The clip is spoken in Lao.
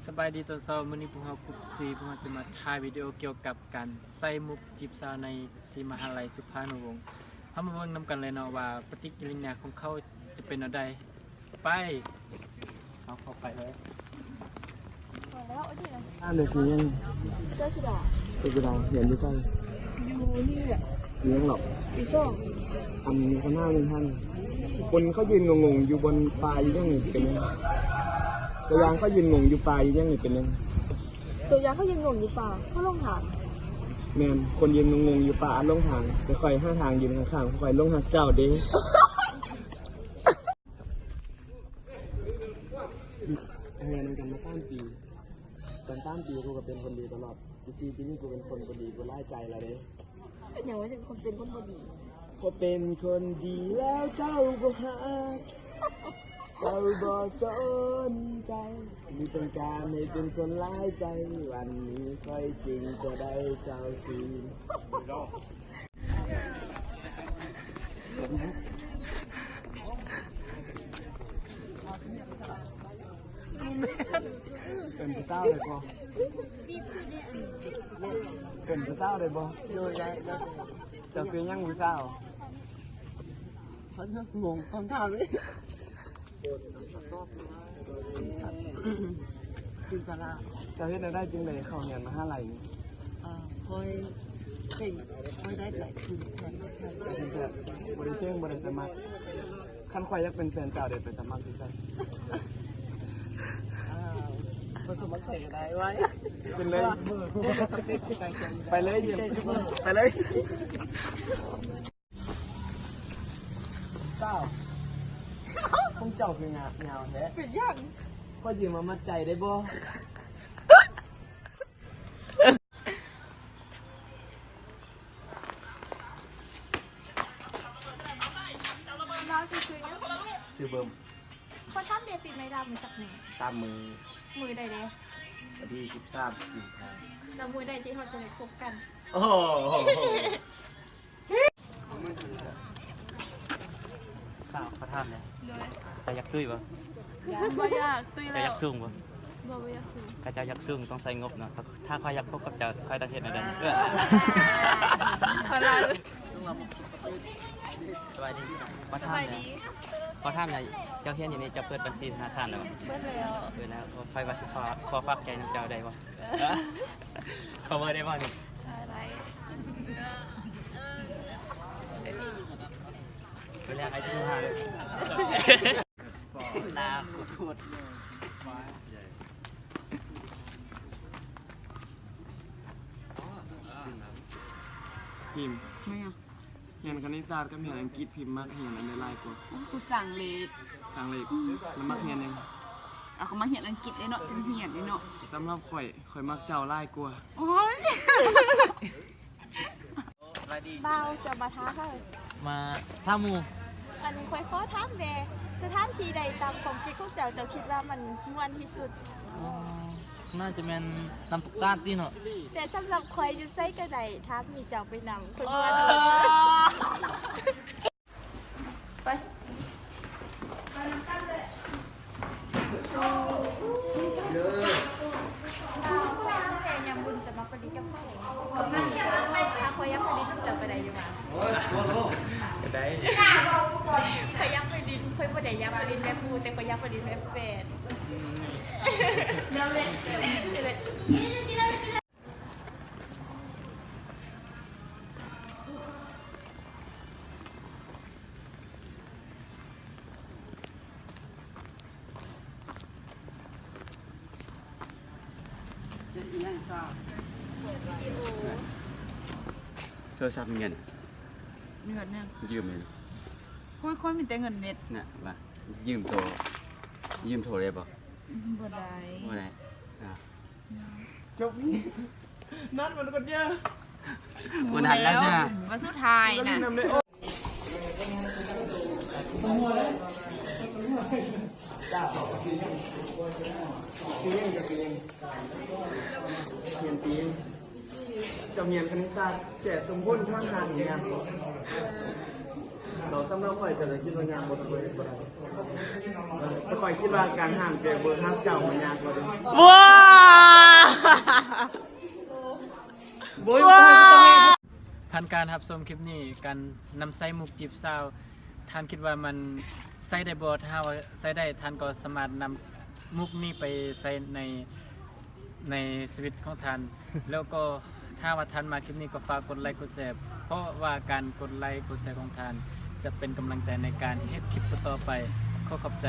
ສະບາຍດີຕອນເຊົ້າ, ມື້ນີ້ພວກເຮົາກຸ່ມສີ່ ພວກເຮົາຈະມາຖ່າຍວິດີໂອກ່ຽວກັບການໃສ່ມຸກຈີບສາວໃນທີ່ມະຫາໄລສຸພານຸວົງ. ເຮົາມາເບິ່ງນຳກັນເລີຍເນາະວ່າປະຕິກິລິຍາຂອງເຂົາຈະເປັນແນວໃດ. ໄປ ເຮົາເຂົ້າໄປເລີຍ. ອ່ານໜັງສືຫຍັງ? ເຈົ້າຊິດາ. ເຈົ້າຊິດາ ຮຽນຢູ່ໃສ? ຢູ່ນີ້ແຫຼະ. ຢູ່ຫຍັງເນາະ? ປີສອງ. ອັນ ຄຳຖາມໜຶ່ງຫັ້ນ ຄົນເຂົາຢືນງົງໆຢູ່ບ່ອນປ່າຢູ່ຫຍັງນີ້ເປັນຫຍັງ? ຕົວຢ່າງເຂົາຢືນງົງຢູ່ປ່າຢູ່ຫຍັງນີ້ເປັນຫຍັງ? ຕົວຢ່າງເຂົາຢືນງົງຢູ່ປ່າ ເຂົາຫຼົງທາງ. ແມ່ນ, ຄົນຢືນງົງໆຢູ່ປ່າອາດຫຼົງທາງ, ແຕ່ຂ້ອຍຫາທາງຢືນຂ້າງໆ ຂ້ອຍຫຼົງຮັກເຈົ້າເດ້. ເຮົາເຮັດນຳກັນມາສາມປີ. ຕອນສາມປີ ກູກໍເປັນຄົນດີຕະຫຼອດ. ປີສີ່ປີນີ້ ກູເປັນຄົນບໍ່ດີ, ກູຫຼາຍໃຈແລ້ວເດ້. ເປັນຫຍັງວ່າເປັນຄົນ ເປັນຄົນບໍ່ດີ? ເພາະເປັນຄົນດີແລ້ວເຈົ້າບໍ່ຮັກ, ເຈົ້າບໍ່ສົນໃຈ, ມີຕ້ອງການໃຫ້ເປັນຄົນຫຼາຍໃຈ, ວັນນີ້ຂ້ອຍຈຶ່ງຈະໄດ້ເຈົ້າຄືນ. ເອີ້ນຜູ້ສາວໄດ້ບໍ່? ເອີ້ນຜູ້ສາວໄດ້ບໍ່? ໂດຍ ໄດ້ ໄດ້. ເຈົ້າຊື່ຫຍັງຜູ້ສາວ? ຂ້ອຍຍັງງົງຄຳຖາມນີ້. ຊື່ສາ ຊື່ສາລາ. ເຈົ້າເຮັດແນວໃດຈຶ່ງໄດ້ເຂົ້າຮຽນມະຫາໄລນີ້? ເອີ ຂ້ອຍເສັງ ຂ້ອຍໄດ້ຫຼາຍທຶນ. ບໍ່ໄດ້ເສັງ ບໍ່ໄດ້ສະໝັກ. ຄັນຂ້ອຍຢາກເປັນແຟນເຈົ້າ ໄດ້ໄປສະໝັກຢູ່ໃສ? ເອີ ບໍ່ສະໝັກໃສກໍໄດ້. ໄວ້ ເປັນເລີຍ. ເພາະວ່າສະເປັກຄືກັນ. ໄປເລີຍ ໄປເລີຍ. ສາວ ຂອງເຈົ້າຄືງາມຍາວແທ້? ເປັນຫຍັງ? ຂໍຢືມມາມັດໃຈໄດ້ບໍ່? ລາວຊື່ຫຍັງ? ຊື່ເບິ່ມ. ຂໍຖາມແດ່ ປີໃໝ່ລາວມີຈັກມື້? ສາມມື້. ມື້ໃດແດ່? ວັນທີສິບສາມ ສິງຫາ. ແລ້ວມື້ໃດທີ່ເຮົາຈະໄດ້ພົບກັນ? ໂອ້ໂຫ. ສາວ ຂໍຖາມແດ່. ໂດຍ. ເຈົ້າຢາກຕຸ້ຍບໍ່? ບໍ່ຢາກ. ຕຸ້ຍແລ້ວ. ເຈົ້າຢາກສູງບໍ່? ບໍ່, ບໍ່ຢາກສູງ. ຄັນເຈົ້າຢາກສູງຕ້ອງໃຊ້ງົບເນາະ. ຖ້າ ຖ້າຂ້ອຍຢາກພົບກັບເຈົ້າ ຂ້ອຍຕ້ອງເຮັດແນວໃດ? ອ່າ ຂໍລາ. ສະບາຍດີ. ຂໍຖາມແດ່. ສະບາຍດີ. ຂໍຖາມແດ່ ເຈົ້າຮຽນຢູ່ນີ້ ເຈົ້າເປີດບັນຊີທະນາຄານແລ້ວບໍ່? ເປີດແລ້ວ. ເປີດແລ້ວ. ໂອ້ ຂ້ອຍວ່າຊິຂໍ ຂໍຝາກໃຈນຳເຈົ້າໄດ້ບໍ່? ຂໍເບີໄດ້ບໍ່ນີ້? ເອີ ໄດ້. ເວລາໃຫ້ໂທຫາເລີຍ. ໜ້າໂຄດໂຫດ. ພິມ ແມ່ນຫຍັງ? ຮຽນຄະນິດສາດກັບຮຽນອັງກິດ ພິມມັກຮຽນອັນໃດຫຼາຍກວ່າ? ກູສາງເລກ. ສາງເລກ. ອືມ. ແລ້ວມັກຮຽນຫຍັງ? ເອົາ ກໍມັກຮຽນອັງກິດເດ້ເນາະ ຈຶ່ງຮຽນເດ້ເນາະ. ສຳລັບຂ້ອຍ ຂ້ອຍມັກເຈົ້າຫຼາຍກວ່າ. ໂອ້ຍ ບ່າວ ເຈົ້າມາຖ້າໃຜ? ມາຖ້າໝູ່. ອັນ ຂ້ອຍຂໍຖາມແດ່ ສະຖານທີ່ໃດຕາມຄວາມຄິດຂອງເຈົ້າ ເຈົ້າຄິດວ່າມັນມ່ວນທີ່ສຸດ? ອໍ ໜ້າຈະແມ່ນນ້ຳຕົກຕາດຕິເນາະ. ແຕ່ສຳລັບຂ້ອຍ ຢູ່ໃສກໍໄດ້ ຖ້າມີເຈົ້າໄປນຳ ຂ້ອຍມ່ວນ. ໄປ ໄປນຳກັນເລີຍ. ເດີ ຍາມບຸນຈະມາພໍດີກັບຂ້ອຍ. ຖ້າຂ້ອຍຢາກໄປຫຼິ້ນນຳເຈົ້າກໍໄດ້ຢູ່ຫວາ? ໂອ້ຍ ໂອ້ໂຫ ກໍໄດ້. ຂ້ອຍຢາກໄປຫຼິ້ນ ຂ້ອຍບໍ່ໄດ້ຢາກໄປຫຼິ້ນແບບໝູ່ ແຕ່ຂ້ອຍຢາກໄປຫຼິ້ນແບບແຟນ. ໂທລະສັບມີເງິນ? ມີເງິນຫຍັງ? ຢືມແມ່ນ. ໂອ້ຍ ຂ້ອຍມີແຕ່ເງິນເນັດນະ. ວ່າຢືມໂທ ຢືມໂທໄດ້ບໍ່? ບໍ່ໄດ້. ບໍ່ໄດ້. ອ່າ ຈົບນີ້ ນັດມັນກອນເດີ້. ບໍ່ນັດແລ້ວຈ້າ. ວ່າສຸດທ້າຍນະ. ຮຽນປີ ເຈົ້າຮຽນຄະນິດສາດ ແຈກສົມຜົນທາງຫາກຍາກ. ແລ້ວສຳລັບຂ້ອຍ ເຈົ້າຄິດວ່າຍາກບໍ່? ຂ້ອຍບໍ່ໄດ້. ແຕ່ຂ້ອຍຄິດວ່າການຫາມແຈກເບີຮັກເຈົ້າມັນຍາກກວ່າເດີ້. ວ້າ ທ່ານ ການຮັບຊົມຄລິບນີ້ ການນຳໃຊ້ມຸກຈີບສາວ ທ່ານຄິດວ່າມັນໃຊ້ໄດ້ບໍ່? ຖ້າຫາກວ່າໃຊ້ໄດ້ ທ່ານກໍສາມາດນຳມຸກນີ້ໄປໃຊ້ໃນ ໃນຊີວິດຂອງທ່ານ ແລ້ວກໍຖ້າຫາກວ່າທ່ານມັກຄລິບນີ້ ກໍຝາກກົດໄລກົດແຊ ເພາະວ່າການກົດໄລກົດແຊຂອງທ່ານ ຈະເປັນກຳລັງໃຈໃນການເຮັດຄລິບຕໍ່ໆໄປ. ຂໍຂອບໃຈ.